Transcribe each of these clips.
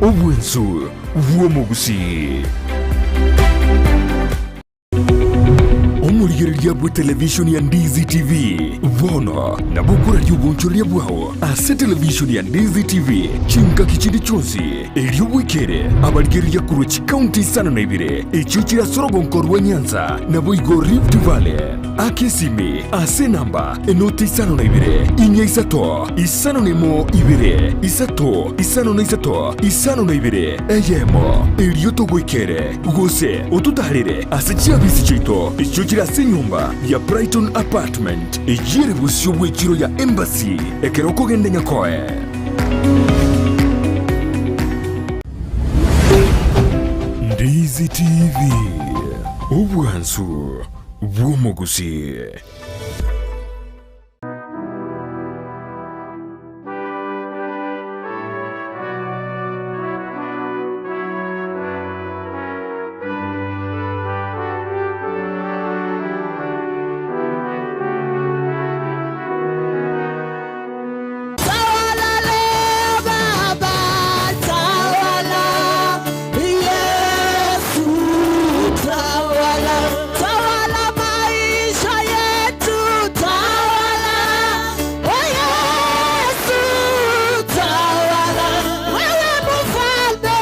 Obwensu bw'omugusi. Omurigereria bwe television ya Ndizi TV bono nabukura ry'ubunchoria bwao ase television ya Ndizi TV chinga kichindi chonsi eryobwikere abarigereria kurwa chikaunti isano na ibere echio chirasorogonko rwa Nyanza naboigo Rift Valley akesimi ase namba enoti isano na ibere inya isato isano nemo ibere isato isano na isato isano na ibere eyemo eryotogwikere gose otutarire ase chiabisi chiito echio chirase nyumba ya Brighton Apartment ejire busio bw'echiro ya Embassy ekero kogenda Nyakoe. Ndizi TV obwansu bw'omugusi. Tawala leo Baba, tawala Yesu, tawala, tawala maisha yetu, tawala, oh Yesu, tawala, wewe mfalme,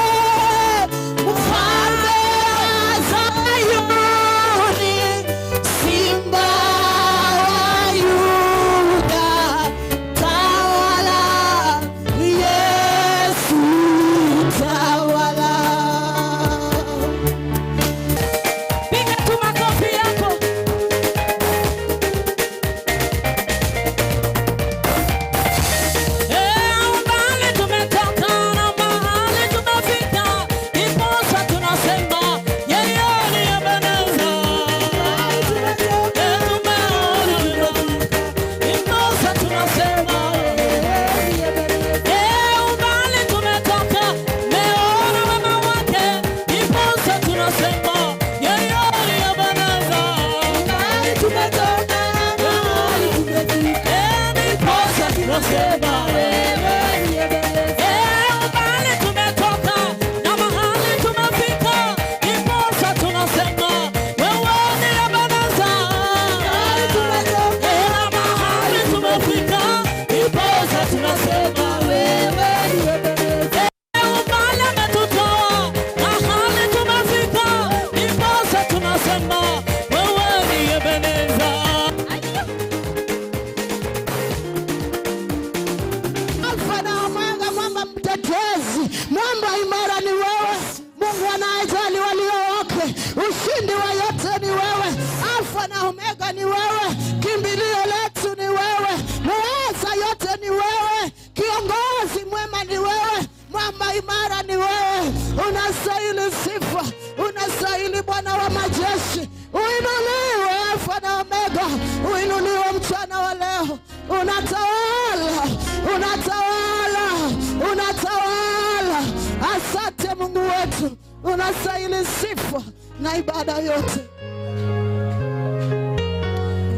mfalme wa Zayuni, Simba wa Yuda, tawala, Yesu, tawala. Piga tu makofi yako. Umbali tumetoka na mahali tumefika, ndiposa tunasema yeye ni Ebeneza. Tumeona, ndiposa tunasema umbali tumetoka, meona wema wake, ndiposa tunasema yeye ni Ebeneza. Mahali tumetoka, mahali tumefika, Ndiposa tunasema wewe ni Ebeneza. Umbali tumetoka na mahali tumefika, ndiposa tunasema wewe ni Ebeneza. Mahali tumetoka, Na mahali tumefika, ndiposa tunasema wewe ni Ebeneza. Umbali ametutoa, mahali tumefika, ndiposa tunasema wewe ni Ebeneza. Alfa na Omega, mwamba mtetezi, mwamba imara ni wewe. Mungu anayejali walio wake, ushindi wa yote ni wewe. Alfa na Omega ni wewe, kimbilio letu ni wewe, muweza yote ni wewe, kiongozi mwema ni wewe, mwamba imara ni wewe. Unastahili sifa, unastahili Bwana wa majeshi. Uinuliwe Alfa na Omega, uinuliwe mchana wa leo. Unatawala, unatawala, unatawala. Asante Mungu wetu, unastahili sifa na ibada yote.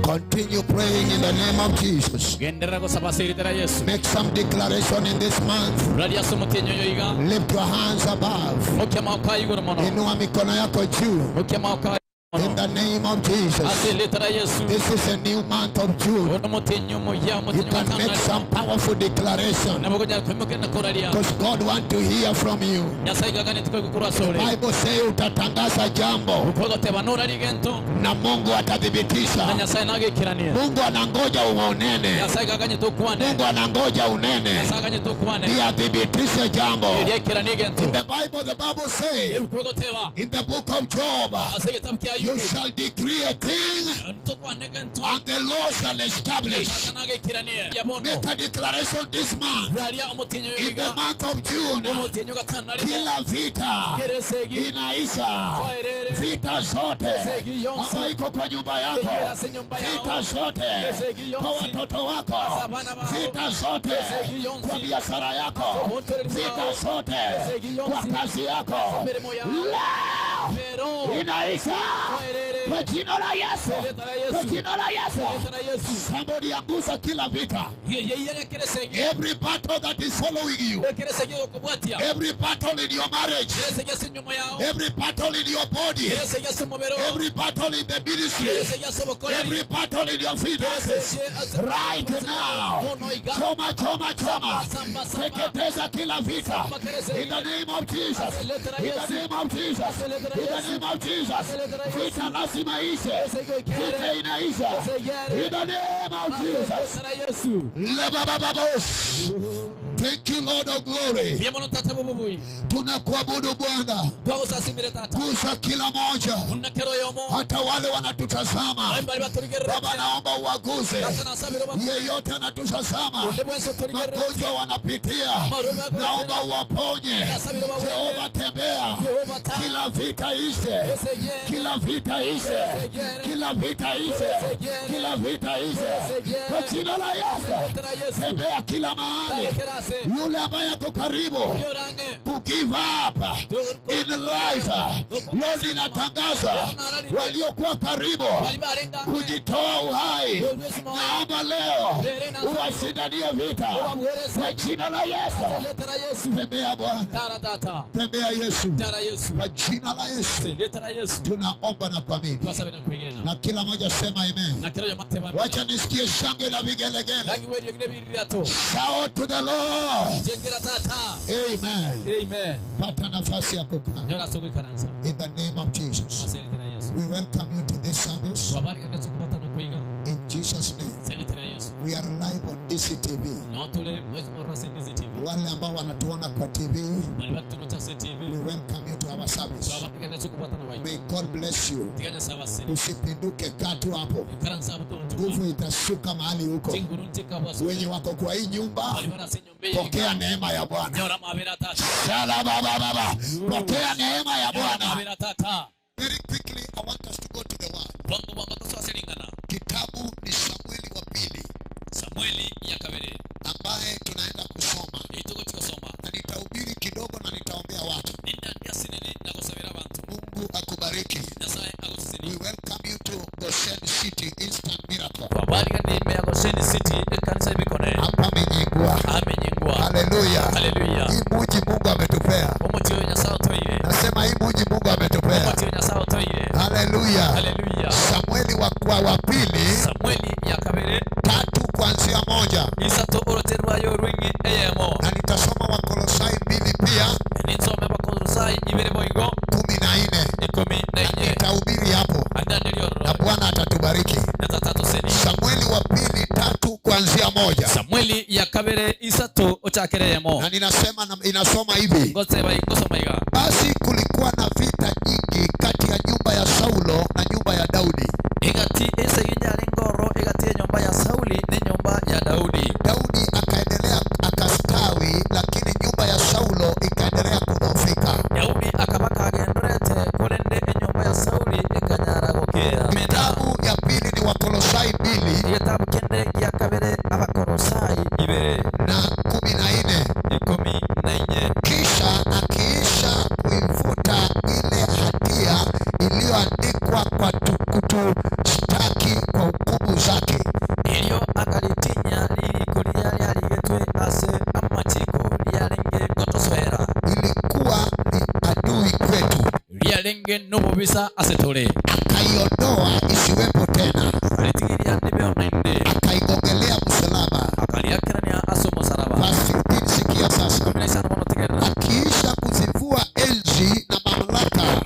Continue praying in the name of Jesus. Genderera gosaba ase erieta ria Yesu. Make some declaration in this month. Raria ase omotienyi oyo iga. Lift your hands above. Mokia maoko aya igoro mono. Inua mikono yako juu. Mokia maoko aya In mono. the name of Jesus. Ase erieta ria Yesu. This is a new month of June. Ono omotienyi omoya You omotienyi can make ogatano. some powerful declaration. Nabo konyara koimokia na koraria. Because God wants to hear from you. Nyasaye gaganeti koigwa asore. Bible say utatangaza jambo Ukogoteba norari gento na Mungu na atathibitisha. Nyasaye nagekirania. Mungu anangoja unene. Nyasaye gaganyete okwane. Mungu anangoja unene. Nyasaye aganyete okwane. Ndiye athibitishe jambo. Eria ekiranie gento. In the Bible say Ukogoteba in the book of Job, ase egetabu kia you Ayubu. shall decree a thing Tokwane gento. and the Lord shall establish. Nagekiranie. Ya bono. Make a declaration this month. Raria omotienyi oyo In the iga. month of June, Omotienyi ogatano arimo. kila vita Keresegi. inaisha. Vita zote ambayo iko kwa nyumba yako, vita zote kwa watoto wako, vita zote kwa biashara yako, vita zote kwa kazi yako, leo Inaisha kwa jina la Yesu, kwa jina la Yesu. Somebody angusa kila vita. Every battle that is following you, every battle in your marriage, every battle in your body, every battle in the ministry, every battle in your finances, right now, choma, choma, choma, teketeza kila vita in the name of Jesus, in the name of Jesus, in the name of Jesus. Vita lazima ishe, vita inaisha in the name of Jesus. Lebabababos. Thank you, Lord of glory. Tunakuabudu Bwana. Gusa kila moja, hata wale wanatutazama. Baba, naomba uwaguze yeyote anatutazama, magonjwa wanapitia, naomba uwaponye. Jehova, tembea, kila vita ishe, kila vita ishe, kila vita ishe, kila vita ishe kwa jina la Yesu. Tembea kila mahali, yule ambaye ako karibu to give up in life, Lord, inatangaza waliokuwa karibu kujitoa uhai, naomba leo uwashindanie vita kwa jina la Yesu. Tembea Bwana, tembea Yesu, kwa jina la Yesu tunaomba na kuamini, na kila mmoja sema amen. Wacha nisikie shangwe na vigelegele. Shout to the Lord. Amen. Amen. Pata nafasi ya kukaa. In the name of Jesus, we welcome you to this service. In Jesus' name. We are live on DCTV. Wale ambao wanatuona kwa TV, we welcome you to our service. May God bless you. Usipinduke, katu hapo. Nguvu itashuka mahali huko. Wenye wako kwa hii nyumba, pokea neema ya Bwana. Shala baba baba. Pokea neema ya Bwana. Very quickly, I want us to go to the word. Kitabu ni Samueli wa pili, Samueli ya kabiri, ambaye tunaenda kusoma. Na nitahubiri kidogo na nitaombea watu. Mungu akubariki. We welcome you to Goshen City Instant Miracle. Hapa amenyengwa. Hallelujah. Hallelujah. Hii muji Mungu ametupea. Nasema hii muji Mungu ametupea. Hallelujah. Hallelujah. Samueli wa pili, Samueli ya kabiri 3:1, na nitasoma Wakolosai 2 pia 14. Nitahubiri hapo na Bwana atatubariki. Samueli wa pili 3:1. Samueli ya kabiri 3:1. Na ninasema inasoma hivi. Basi kulikuwa na vita nyingi kati ya nyumba ya Saulo na nyumba ya Daudi. Daudi akaendelea akastawi, lakini nyumba ya Saulo ikaendelea kudhoofika. Kitabu ya pili ni Wakolosai 2:14. Kisha akiisha kuifuta ile hatia iliyoandikwa kwa kutushtaki kwa hukumu zake, ilikuwa ni adui kwetu, akaiondoa isiwepo tena, akaigongelea msalaba. Verse 15, sikia sasa. Akiisha kuzivua enzi na mamlaka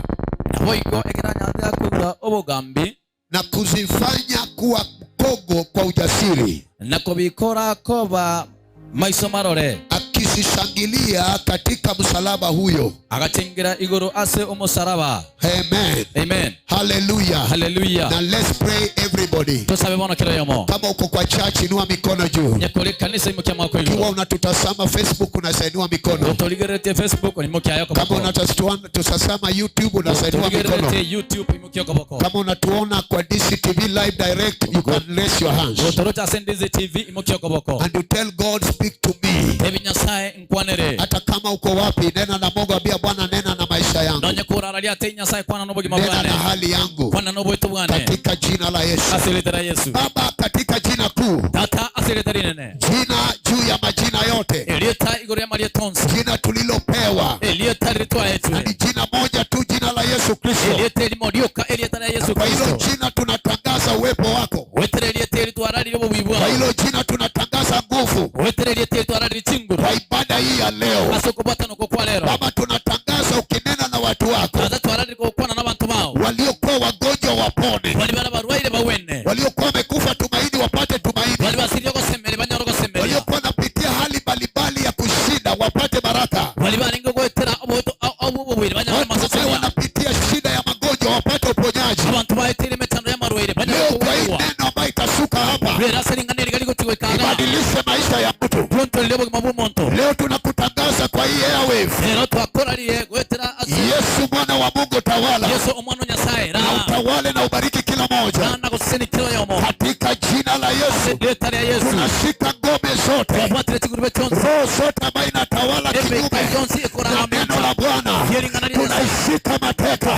na kuzifanya kuwa mkogo kwa ujasiri, na kubikora koba maiso marore, akisishangilia katika msalaba huyo, agachengira igoro ase omusaraba. Amen. Amen. Hallelujah. Hallelujah. Now let's pray everybody. Tusabe bono kila yomo. Kama uko kwa church inua mikono juu. Nyakore kanisa imukia mwako Ikiwa igoro. unatutazama Facebook unasainua mikono. Utoligerete Facebook imukia yako. Kama unatutazama YouTube unasainua mikono. Utoligerete YouTube imukia koboko. Kama unatuona kwa DCTV live direct, you can raise your hands. Utorocha ase DCTV imukia koboko. And you tell God, speak to me. Ebi Nyasaye nkwanere. Hata kama uko wapi, nena na Mungu, ambia Bwana nena na maisha yangu. Nonye kurara Omorari ate Nyasaye kwana n'obogima Nena bwane. Na hali yangu Kwana n'obwetu bwane. Katika jina la Yesu. Ase erieta ria Yesu. Baba, katika jina kuu, Tata ase erieta rinene. Jina juu ya majina yote, Erieta igoro ya marieta onsi. Jina tulilopewa, Erieta riri na twaetwe. Ni jina moja tu, jina la Yesu Kristo. Erieta erimo rioka erieta ria Yesu Kwa hilo Kristo. jina tunatangaza uwepo wako, Wetere erieta eri twararire obobui kwa bwao. hilo jina tunatangaza nguvu Wetere erieta eri twararire chinguru. Kwa ibada hii ya leo. Ase okobwatana oko kwa rero. Baba, tunatangaza ukinena na watu wako, Tata twararire gokwana n'abantu bao. Waliokuwa wagonjwa wapone, Bari bara barwaire bawene. Waliokuwa wamekufa tumaini wapate tumaini, Bari basirie gosemere banyore gosemeria. Waliokuwa wanapitia hali mbalimbali ya kushinda wapate baraka, Bari barenge goetera oboto obubwire banyore watu ambao amasesenia. Wanapitia shida ya magonjwa wapate uponyaji. Abantu baetere emechando y'amarwaire banyore Leo kwa hii kogwigwa. neno ambayo itashuka hapa Rero ase ring'ana eri garigotigwekaga. Ibadilishe maisha ya mtu. Bwontolire obogima bwa omonto. Leo tunakutangaza kwa hii airwave, Rero twakorarie goetera ase Yesu mwana wa Mungu, tawala Yesu omwana o Nyasaye na ra. Utawale na ubariki kila moja Ra na goseseni kila oyomo. Katika jina la Yesu. Erieta ria Yesu. Tunashika ngome zote, Twabwatire chigurube chonsi. Roho zote ambayo inatawala Embeika kinyume yonsi na ekorara neno la Bwana, Yering'ana ria Nyasaye. Tunaishika mateka,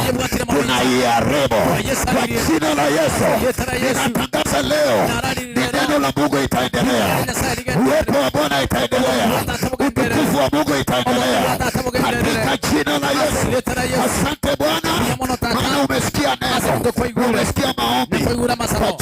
tunaiharibu kwa jina la Yesu. Ninatangaza leo ni neno la Mungu itaendelea, uwepo wa Bwana itaendelea, utukufu wa Mungu itaendelea katika jina la Yesu. Asante Bwana, maana umesikia neno, umesikia maombi. Kwa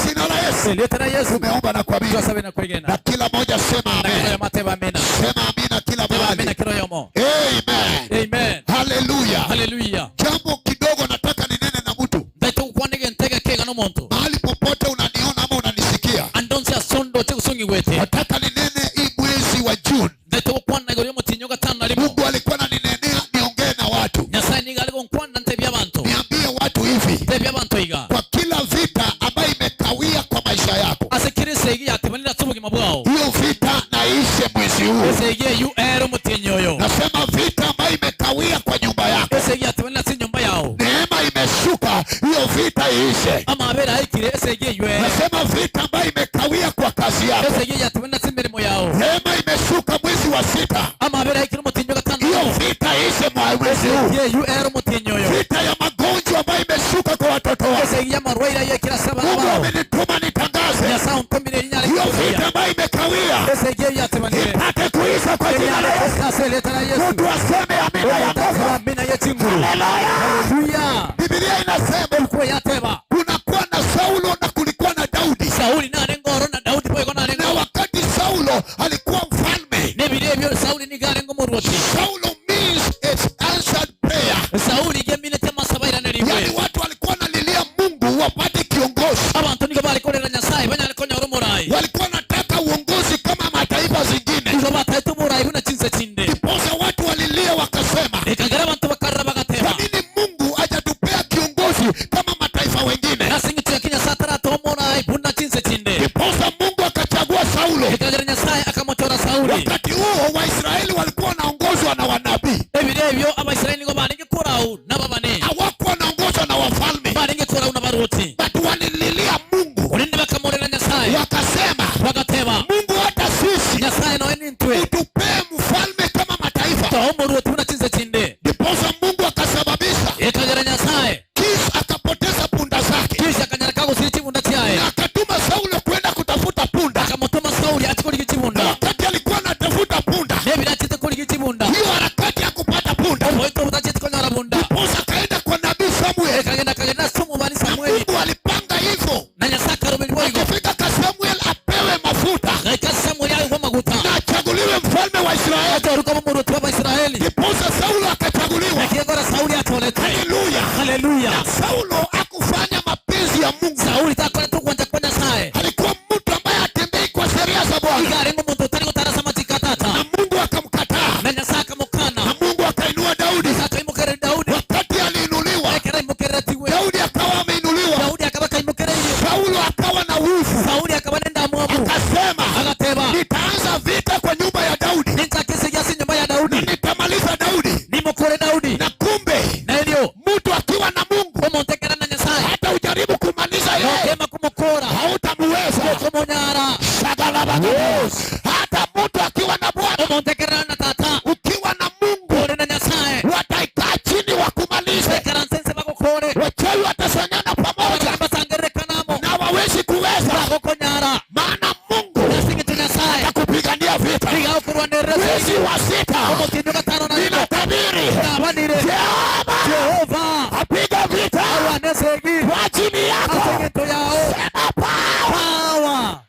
jina la Yesu Erieta ria Yesu. Tumeomba na kuamini, Twasabe na kwegena. Na kila moja sema Na kila amen, oyomo ateba amina. Sema amina kila Teba amina mahali. kila oyomo. Amen. Amen. Haleluya. Haleluya. Jambo kidogo nataka ninene na mtu Ndaite gokwana egento kega n'omonto. Mahali popote unaniona ama unanisikia, Andonsi asondo che gosongigwete. Nataka ninene hii mwezi wa June. Ndaite gokwana igoro y'omotinyo gatano na rimo. Mungu alikuwa ananinenea niongee na watu, Nyasaye niga ari gonkwana ntebia abanto. Niambie watu hivi, Ntebia abanto iga. Kwa kila vita ambayo imekawia kwa maisha yako, Ase kera esegi yatebanire ase obogima bwao. Hiyo vita na iishe mwezi huu. Esegi eyu ere omotienyi oyo. Nasema vita ambayo imekawia kwa nyumba yako, Esegi yatebanire ase enyomba yao. Neema imeshuka, hiyo vita iishe. Amabere aikire esegi eyu ere. Nasema vita ambayo imekawia kwa kazi yako, Esegi yatebanire ase emirimo yao. Neema imeshuka mwezi wa sita, Amabere aikire omotienyi gatano. Hiyo vita iishe mwezi huu. Esegi eyu ere omotienyi oyo. Vita ya magonjwa ambayo imeshuka kwa watoto wako, Esegi y'amarwaire ayekire ase abana Mungu bao. amenituma nitangaze Nyasaye ontomire erinyare hiyo kubuya. vita ambayo imekawia Esegi eyu yatebanire. Ipate kuisha kwa jina la Yesu. Ase erieta ria Yesu. Mtu aseme amina ya nguvu. Amina yechinguru. Haleluya. Haleluya. Biblia inasema Ilikuwa yateba. Kunakuwa na Saulo na kulikuwa na Daudi. Sauli narenge oro na Daudi boigo narenge. Na wakati Saulo alikuwa mfalme, Nebire ebyo Sauli nigo arenge omorwoti. Saulo means it's answered prayer. Sauli geminete amasabo airaneriwe. Yani watu walikuwa wanalilia Mungu wapate kiongozi. Abantu nigo barikorera Nyasaye banyare konyora omorai. Walikuwa wanataka uongozi kama mataifa zingine. Nigo bataete omorai buna chinse chinde. Ndiposa watu walilia wakasema, Ekagera abantu bakarra bagateba. Kwa nini Mungu hajatupea kiongozi kama mataifa wengine? Ase eng'encho yaki Nyasaye ataratoa omorai buna chinse chinde. Ndiposa Mungu akachagua Saulo. Ekagera Nyasaye akamochora Sauli. Wakati huo Waisraeli walikuwa wanaongozwa na wanabii, Ebiro ebyo Abaisraeli nigo barenge korau n'ababane. Hawakuwa wanaongozwa na wafalme, Barenge korau n'abarwoti. But walililia Mungu, Orende bakamorera Nyasaye. Wakasema, Bagateba. Mungu hata sisi Nyasaye noe nintwe. Utupee mfalme kama mataifa. Toa omorwoti buna chinse chinde. Ndiposa Mungu akasababisha Ekagera Nyasaye. Kish akapoteza punda zake, Kish akanyara kagosira chibunda chiaye. Na akatuma Saulo kwenda kutafuta punda. Akamutuma Sauli ache chibunda. Na wakati alikuwa anatafuta punda, Nebira achete kurigia chibunda. Hiyo harakati ya kupata punda, Oboito butachete konyora bunda. Ndiposa akaenda kwa nabii Samuel. Ekagenda akagenda ase omobani Samueli. Mungu alipanga hivyo. Na Nyasaye akaroberi boigo. Akifika kwa Samuel apewe mafuta. Gaika Samueli aigwe maguta. Na achaguliwe mfalme wa Israeli. Atoruka omorwoti wa Abaisraeli. Ndiposa Saulo akachaguliwa. Ekiegora Sauli atoretwe. Haleluya. Haleluya. Na Saulo hakufanya mapenzi ya Mungu. Sauli takoretwo gwancha kwa Nyasaye. Alikuwa mtu ambaye hatembei kwa sheria za Bwana. Iga arenge omonto otari gotara ase amachiko a tata. Na Mungu akamkataa. Na Nyasaye akamokana. Na Mungu akainua Daudi. Nyasaye akaimokerera Daudi. Wakati aliinuliwa, Ekero aimokereretiwe. Daudi akawa ameinuliwa. Daudi akaba akaimokereirie. Saulo akawa na wivu. Sauli akaba nendamwamu. Akasema, Agateba. nitaanza vita kwa nyumba ya Daudi. Ninchake esegi ase enyomba ya Daudi. Na nitamaliza Daudi. Nimokore Daudi. Na kumbe, Na erio, mtu akiwa na Mungu, omonto Yakanire. Jehova Jehova apiga vita arwane segi kwa ajili yako. Ase eng'encho yao. Sema power. Power.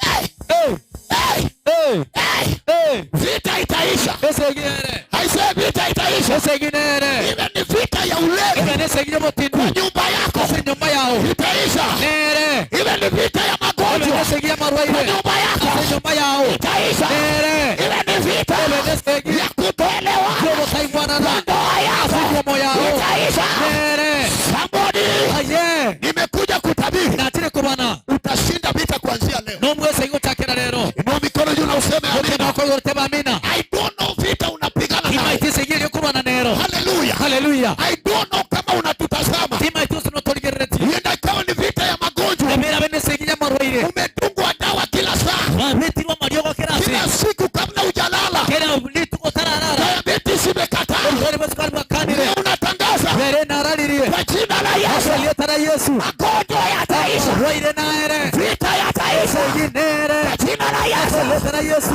Hey, Hey, hey, hey, hey. hey. Vita itaisha. Esegi nere. I say vita itaisha. Esegi nere. Iwe ni vita ya ulevi Ibe nesegi y'obotindi kwa nyumba yako, ase nyumba yao itaisha. nere. Iwe ni vita ya Ibe magonjwa nesegi kwa y'amarwaire nyumba yako, ase nyumba yao itaisha. nere. Iwe ni vita Ibe nesegi ya kutoelewana y'obotaigwanana kwa ndoa ase yako, nyumo yao itaisha. nere. Somebody, Aye, nimekuja kutabiri natire kubana utashinda vita kuanzia leo. n'omwese gochakera rero. Inua mikono juu na useme amina. Okenakoigoroteba amina. I don't know vita unapigana nayo. Timaiti esegi eriokorwana nero. Haleluya. Haleluya. I don't know kama unatutazama. Timaiti osinotorigerereti. Huenda ikawa ni vita ya magonjwa. Emera bene esegi y'amarwaire. Umedungwa dawa kila saa, Wabetirwa mariogo kerase. kila siku kabla hujalala. Kera lituko tararara. Diabetes imekataa. Obwere bw'esukari bwakanire. Leo unatangaza Bere nararirie. kwa jina la Yesu, Elietara Yesu. magonjwa yataisha, Rwaire naere. vita yataisha Esegi nere. kwa jina la Yesu. Elietara Yesu.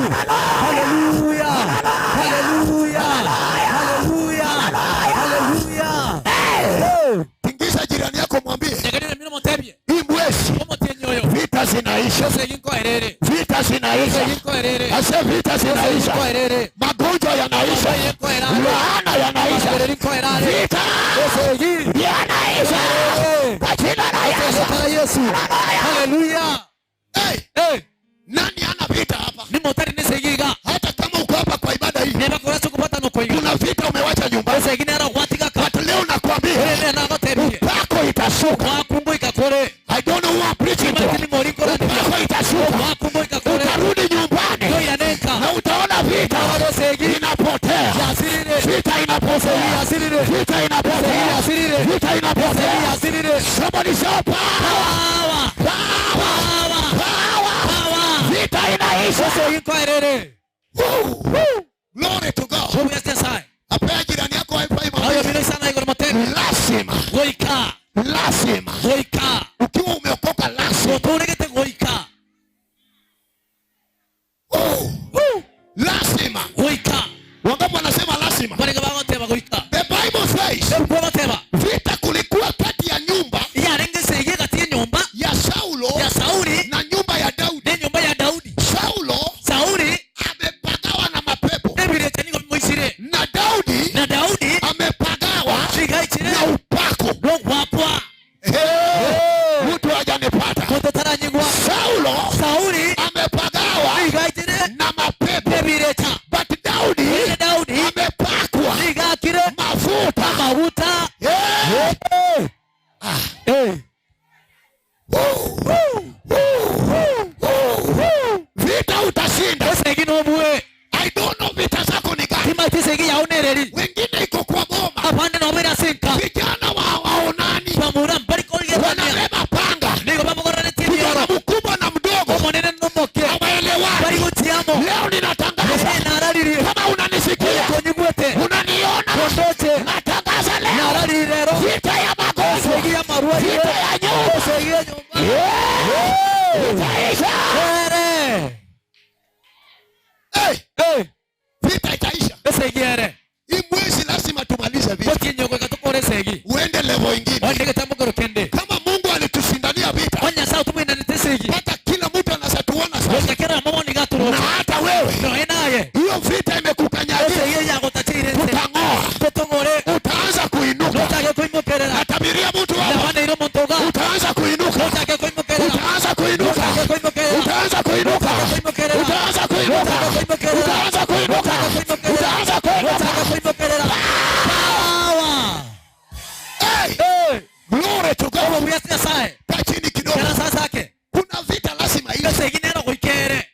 Haleluya. Haleluya. Haleluya. Haleluya. Hey! Tingisha jirani yako, mwambie Nyegerere mino motebie. hii mwezi Omotienyi oyo. vita zinaisha, Esegi nkoerere. vita zinaisha, Esegi nkoerere. ase vita zinaisha, Nkoerere. magonjwa yanaisha, Oye nkoerare. laana yanaisha, Magereri nkoerare. vita Esegi. yanaisha kwa jina la Yesu. Elietara Yesu. Haleluya. Hey, Hey, nani ana vita hapa? ni motari nesegiga. Hata kama uko hapa kwa ibada hii, Nebakora sokubata nokoiga. kuna vita umewacha nyumbani. Esegi nero gwatigaka. But leo nakwambia Ere nagotebie. upako itashuka. Wakumbo ikakore. I don't know who I'm preaching to. Timaiti ni morikora. Upako itashuka, Wakumbo ikakore. utarudi nyumbani Yoiranenka. na utaona vita Esegi. inapotea, Yasirire. vita inapotea, Yasirire. vita inapotea, Yasirire. vita inapotea. Yasirire. Somebody shout power, Power. power, Power. power. Power. Vita inaisha. Esegi nkoerere. Woo, woo. Glory to God. Obuya Nyasaye. Apea jirani yako high five, Ayo mwambie, bino sana igoro motebe. lazima, Goika. lazima. Goika. Ukiwa umeokoka lazima, Otoregete goika. oh, lazima. Goika. Wangapi wanasema lazima? Barega bagoteba goika. The Bible says Ebuko bateba. vita kulikuwa kati ya nyumba Yarenge segi gati y'enyumba ya Saulo ya Sauli na nyumba ya Daudi. n'enyumba ya Daudi. Saulo Sauli amepagawa na mapepo n'ebirecha nigo bimoisire. na Daudi Na Daudi amepagawa chigaichire na upako. n'ogwakwa. Hey, mtu hajanipata. Mutotaranyigwa. Saulo Sauli amepagawa nigaichire na mapepo, n'ebirecha. but Daudi Ine Daudi amepakwa nigakire mafuta. amaguta. Hey. Hey. Woo, woo, woo, woo. Vita utashinda. Esegi n'obue. I don't know vita zako ni gani. Timaiti esegi yao nereri. Wengine iko kwa boma, Abande nobera sinka. vijana wa waonani Bamura mbari korigerania. wanabeba panga, Nigo bamugoranetie kijana ebioro. mkubwa na mdogo Omonene n'omoke. hawaelewani. Bari gotiamo. Leo ninatangaza, Ere nararirie. kama unanisikia, Konyigwete. unaniona, Kondoche. natangaza leo Nararire rero. vita ya magonjwa, Esegi y'amarwaire. vita ya nyumba, Esegi y'enyumba. Yeah! itaisha. Ere. Hey, Hey. vita itaisha. Esegi ere. Hii mwezi lazima tumalize vita, Gotinyogo gatukore esegi. uende level ingine. Onde getamugoro kende. Kama Mungu alitushindania vita, Onya sa tumwinanite esegi. mpaka kila mtu anaweza tuona sasa, Gochakera mamo na nigaturoche. hata wewe No enaye. hiyo vita imekukanyagia, Esegi yagotachire nse. utang'oa, Totong'ore. utaanza kuinuka. Nochake koimokerera. Natabiria mtu hapa, Nabaneire omonto iga. utaanza kuinuka, Nochake koimokerera. utaanza kuinuka, Nochake koimokerera. utaanza kuinuka, utaanza kuinuka, utaanza kuinuka, utaanza kuinuka. Nochake koimokerera. Power. Hey, Hey. glory to God. Obuya Nyasaye. Kaa chini kidogo. Kera sasa ake. Kuna vita lazima iishe, Esegi nero goikere.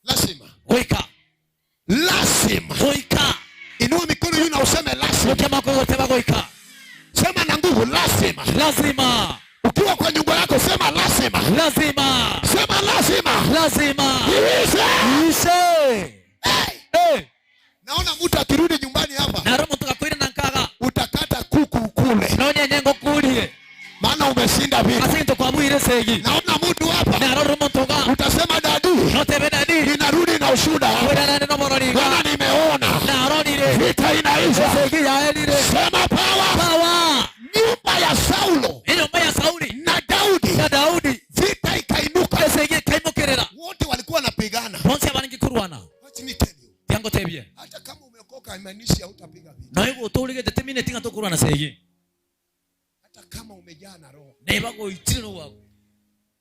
lazima, Goika. lazima. Goika. Inua mikono juu na useme lazima. Gokema kogoteba goika. Sema na nguvu, lazima. Lazima. Ukiwa kwa nyumba yako sema lazima, Lazima. sema lazima, Lazima. iishe. Ishe. Hey, Hey. naona mtu akirudi nyumbani hapa Naro muntu gakwire na nkaga. utakata kuku ukule, Nonye nyengo kurie. maana umeshinda vita. Ase into kwabwire segi. Naona mtu hapa Naro rumuntu ga. utasema dadi, Notebe nani. ninarudi na ushuhuda hapa, Kwira nane no mororiga. maana nimeona Narorire. vita inaisha. Segi Yaerire. Sema power. Power. Nyumba ya Saulo Enyumba ya Sauli na Daudi, na Daudi vita ikainuka. Esegi ekaimokera. Wote walikuwa wanapigana. Bonsi abangi kurwana. Let me tell you. Tiango tebie. Hata kama umeokoka haimaanishi hautapiga vita. Nawe gũtũrĩgĩte timine tinga tũkũrwana segi. Hata kama umejaa na roho. Neba goitire no waku.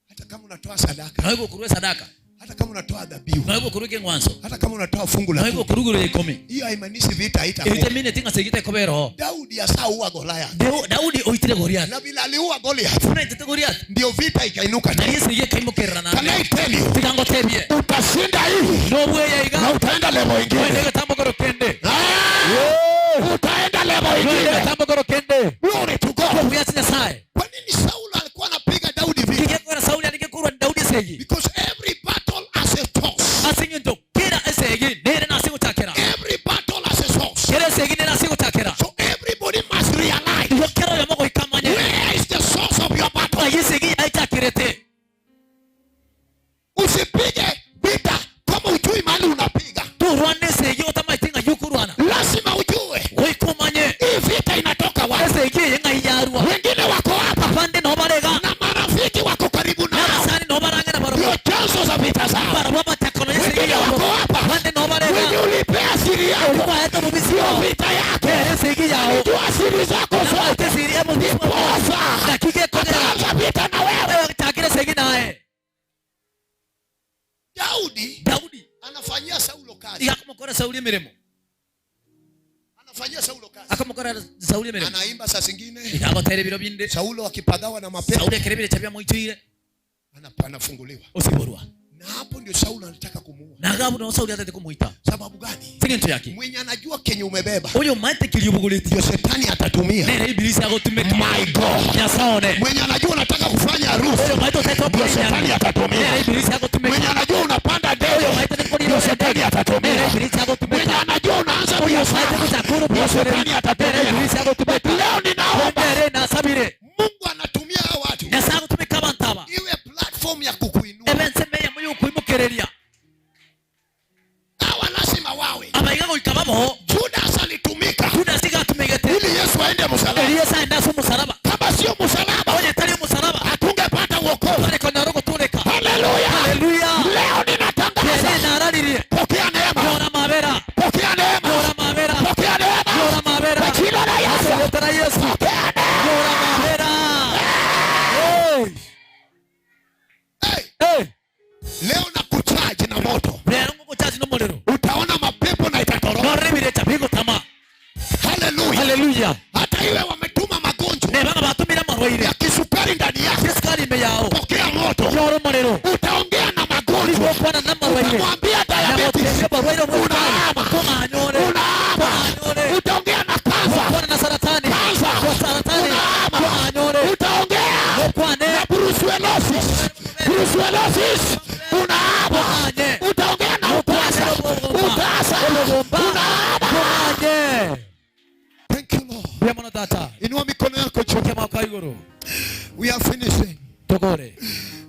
Hata kama unatoa sadaka. Nawe gũkũrwe sadaka. Hata kama unatoa dhabihu. Nawe gũkũrwe kĩng'wanso. Hata kama unatoa fungu la Nawe kumi. gũkũrugũrũ ikũmi. Hiyo haimaanishi vita haitakuwa. Ĩtimine tinga segi tekobero. Daudi asaua Goliath. Daudi oitire Goliath. Na vile aliua Goliath Funa itete Goliath. ndio vita ikainuka Na tena. yesi ye kaimokera na. Can I tell you? Tigango tebie. Utashinda hii No bweya iga. na utaenda level ingine. Wende tambogoro kende. Ah! Utaenda level Wende ingine. tambogoro kende. Glory to God. Kuya Nyasaye. Kwa nini Saulo alikuwa anapiga Daudi vita? Kigekora Sauli aligekura Daudi segi. Because every battle has a source. Asinginto kira esegi nere nasigutakera. Every battle has a source. Kera esegi nere nasigutakera. So everybody must realize Igo kera yomo goikamanye. where is the source of your battle. Ayesegi aitakirete. Usipige vita kama ujui mahali unapiga. Turwane segi otamaitinga yukurwana. Lazima ujue Goikomanye. hii vita inatoka wapi. Esegi yenga iyarwa. Wengine wako hapa Abande no barega. na marafiki wako karibu nao, Nabasani no barange na ndio barabo. chanzo za vita zao. Barabo matakono yesegi Wengine wako yabo. hapa Abande no barega. wenye ulipea siri yako, Ulikuwa hata mubisi ndio wao. vita yako. Kera esegi yao. Jua siri zako zote, Namaite siri emo ndiposa Dakike kogera. ataanza vita na wewe. Takire segi nae. Daudi Daudi anafanyia Saulo kazi, igakumukora Sauli emirimo. anafanyia Saulo kazi, Akamukora Sauli emirimo. anaimba saa zingine Igabatere biro binde. Saulo akipagawa na mapepo Sauli ekerebire chabya moitoire anafunguliwa, osiborwa. na hapo ndio Saulo anataka kumuua. Nagabu no Sauli atete kumuita. Sababu gani? Singento yake. Mwenye anajua kenye umebeba Oyo maite kiliubuguleti. ndio shetani atatumia. Nere ibilisi agotumeka. My God, Nyasaone. mwenye anajua unataka kufanya harusi Oyo maite utetwa ndio shetani atatumia. Nere ibilisi agotumeka. Mwenye anajua unapanda ndege Maite nikuri ndio shetani Nere atatumia. ibilisi agotumeka. Mwenye anajua unaanza Oyo maite biashara kutakuru ndio shetani Nere atatumia. ibilisi agotumeka. Leo ninaomba Nere nasabire. Mungu anatumia hawa watu Nyasaye agotumeka abantaba. iwe platform ya kukuinua. Ebense meya muyo kuimukereria. Hawa lazima wawe. Abaiga goikababo. Judas alitumika Judas igatumegete. ili Yesu aende msalaba. Eliya aenda ase omusalaba. Kama sio msalaba, Onye tari omusalaba. hatungepata wokovu. Tare konyara ogotureka. Haleluya! Haleluya. Leo ninatangaza, Ere nararirie. pokea neema, Yora mabera. pokea neema, Yora mabera. pokea neema Yora mabera. kwa jina la Yesu. Ase la Yesu. Pokea neema. Yora mabera. Hey. Hey, Hey. leo nakuchaji na moto, Lero ngokuchaji nomuliro. utaona mapepo na itatoroka. Norrebire chabigo tama. Haleluya! Haleluya. Hata iwe wametuma magonjwa Nebanga batumira marwaire. ya kisukari ndani yako, Kisukari ime yao. pokea moto. Yora omuliro. Utaongea na magonjwa, Gokwana namarwaire. utamwambia diabetes, Nabotebia barwaire Unaama. Kong'anyore. unaama. Kong'anyore. Utaongea na kansa, Gokwana na saratani. Kansa. Kwa saratani. Unaama. Kong'anyore. utaongea Gokwane. na brucellosis, brucellosis, unaama. Kong'anye. Utaongea na utasa, utasa, unaama. Kong'anye. Thank you Lord. Mbuya mono tata. Inua mikono yako juu. Oke mako iguru. We are finishing. Tokore.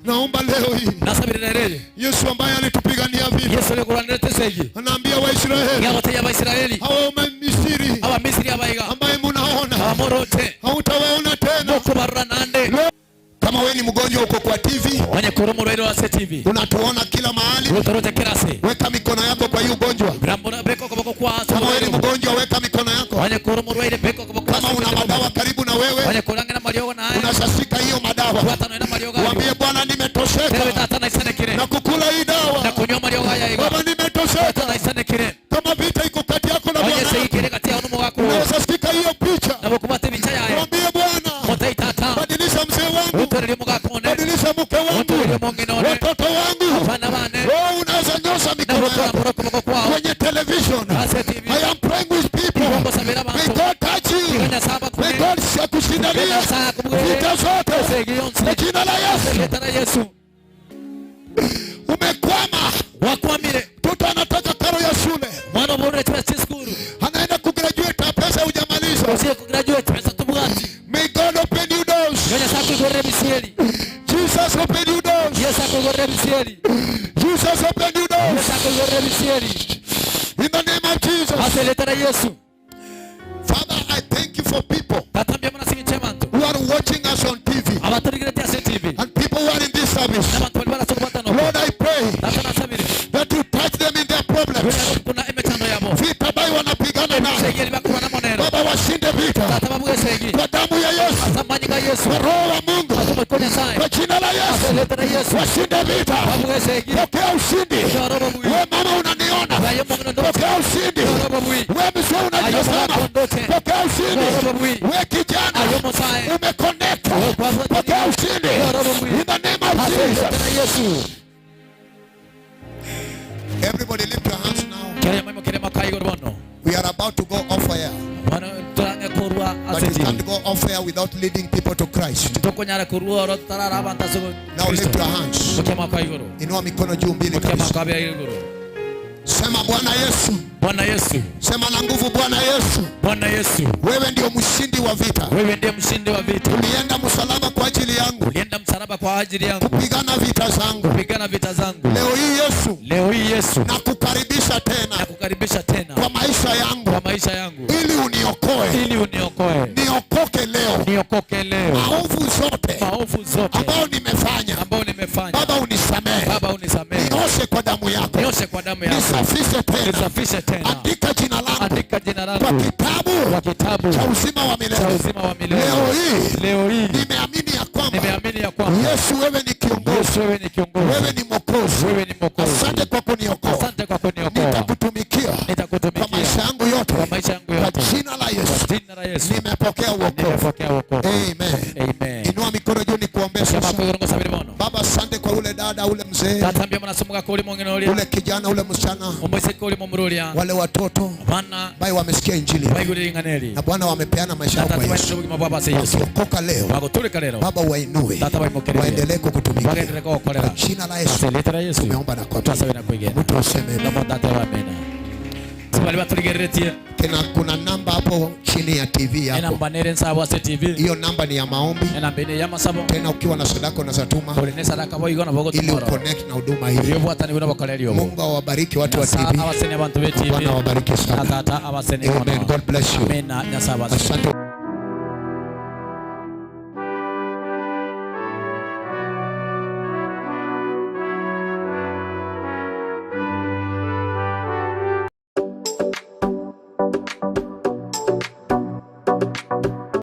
Naomba leo hii Nasabire rere. Yesu ambaye alitupigania vita Yesu alikuranire segi. anaambia Waisraeli Yagoteya Abaisraeli. hawa Wamisri Aba Misri abaiga. ambaye munaona Abamorote. hautawaona tena. Mokubarura nande. Leo, kama wewe ni mgonjwa uko kwa TV Onye kuri omurwaire wa TV. unatuona kila mahali, Rutorote kirase. weka mikono yako kwa hiyo ugonjwa. Brambura beko koboko kwa Kama wewe ni mgonjwa weka mikono yako. Onye kuri omurwaire beko koboko Kama una madawa karibu na wewe Onye kurangana mariogo naye. unasasika hiyo madawa, Kwatano ina mariogo. waambie Bwana, Tewe nimetosheka tata naisanekire. na kukula hii Na dawa. kunywa mariogo haya iga. Baba, nimetosheka. Tata naisanekire. Kama vita iko kati yako na Onye Bwana, segikire kati ya onumo wako. unasasika hiyo picha, Na bukubate bicha yaye. mwambie Bwana, Motei tata. badilisha mzee wangu, Utorere mugakone. badilisha mke wangu, Utorere monginone. watoto wangu. Abana bane. Oh, unaweza nyosha Na mikono bukora yako muroko boko kwao. kwenye television. Ase TV. I am praying with people. Ibongo sabira May bantu. God touch you. Iganya saba May kune. God akushindania Iganya saa kumugere. vita zote Segi yonsi. kwa jina la Yesu. Leta na Yesu. Umekwama, Wakwamire. mtoto anataka karo ya shule, Mwana oburire chibesa chisukuru. anaenda kugraduate, pesa hujamaliza. Osiye kugraduate pesa tubwati. May God open you doors. Iganya saa kuigorere bisieri. Jesus open you doors. Yesu akuigorere bisieri. Jesus open you doors. Yesu akuigorere bisieri. In the name of Jesus. Ase leta na Yesu. Father, I thank you for people Tata mbuya mono ase eng'encho y'abanto who are watching us on TV abatorigereti ase TV and people who are in this service. n'abantu bari barase okubatana oko. Lord, I pray Tata nasabire that you touch them in their problems. wena kuna emechando yabo Vita ambayo wanapigana nayo, segi bakurwana monero Baba, washinde vita Tata babuge segi kwa damu ya Yesu, ase amanyinga Yesu kwa Roho wa Mungu, ase omoika o Nyasaye kwa jina la ase Yesu, erieta ria Yesu washinde vita. babuge segi Pokea ushindi. Nyora obobui. We mama unaniona, Aye omong'ina ndoche pokea ushindi. Nyora obobui. We mzee unanitazama, pokea ushindi. We kijana Aye omosae umeconnect, pokea ushindi in the name of ase erieta Jesus. ria Yesu. Everybody lift your hands now. Kere maimokere makai igoro bono. We are about to go off air, Bono torange korwa but ase you TV. can't go off air without leading people to Christ. Tokonyara korwa oro tarara abantu ase Now lift your hands. Mokia makai igoro. Inua mikono juu mbili Mokia kabisa. makai igoro. Sema Bwana Yesu, Bwana Yesu. sema na nguvu Bwana Yesu, Bwana Yesu. wewe ndio mshindi wa vita. Wewe ndiye mshindi wa vita. Ulienda msalaba kwa ajili yangu, Ulienda msalaba kwa ajili yangu kupigana vita zangu. kupigana vita zangu. Leo hii Yesu, Leo hii Yesu nakukaribisha tena nakukaribisha tena kwa maisha yangu, kwa maisha yangu ili uniokoe, ili uniokoe, niokoke leo niokoke leo maovu zote maovu zote ambayo nimefanya. ambayo nimefanya. Baba unisamehe, Baba unisamehe, nioshe kwa damu yako, nioshe kwa damu yako, nisafishe tena, nisafishe tena. andika jina langu Andika jina kwa langu kitabu kwa kitabu cha uzima wa cha milele. uzima wa milele. Leo hii Leo hii nimeamini ya kwamba nimeamini ya kwamba Yesu, wewe ni kiongozi, Yesu wewe ni kiongozi, wewe ni mwokozi. wewe ni mwokozi. Asante kwa kuniokoa, Asante kwa kuniokoa. nitakutumikia kwa Nitakutumikia maisha yangu yote, kwa maisha yangu kwa yote. jina la Yesu Kwa jina la Yesu nimepokea wokovu. nimepokea wokovu. Amen. Amen. Inua mikono juu nikuombee Sema sasa. kwa igoro ngosabire bono. Baba, asante kwa ule dada, ule mzee, Tata mbia mwana kuri mwong'ina uria ule kijana, ule msichana, omoiseke uri mumururia wale watoto abana ambaye wamesikia injili baigurire ing'ana na Bwana wamepeana maisha yao Tata kwa tubainire Yesu. obogima bwabo ase Yesu Wakiokoka leo, bagoturika rero Baba wainue, Tata waimokererie. waendelee kukutumikia bagenderere gogokorera kwa jina la Yesu ase erieta ria Yesu tumeomba na kuamini. twasabira kwigena Mtu aseme amen. nomo tata wa amena sibali baturigereretie Tena kuna namba hapo chini ya TV yako, enamba nere nsabo ase TV hiyo namba ni ya maombi. enamba ene yamasabo Tena ukiwa na sadaka unaweza tuma uri ne sadaka boigo nabo ili gotumoro uconnect na huduma hii. obwatani buna bokoreri obo Mungu awabariki watu wa TV. abaseni abantu be TV Bwana awabariki sana. na tata abaseni Amen. God bless you. amena nyasaye abaseni. Asante.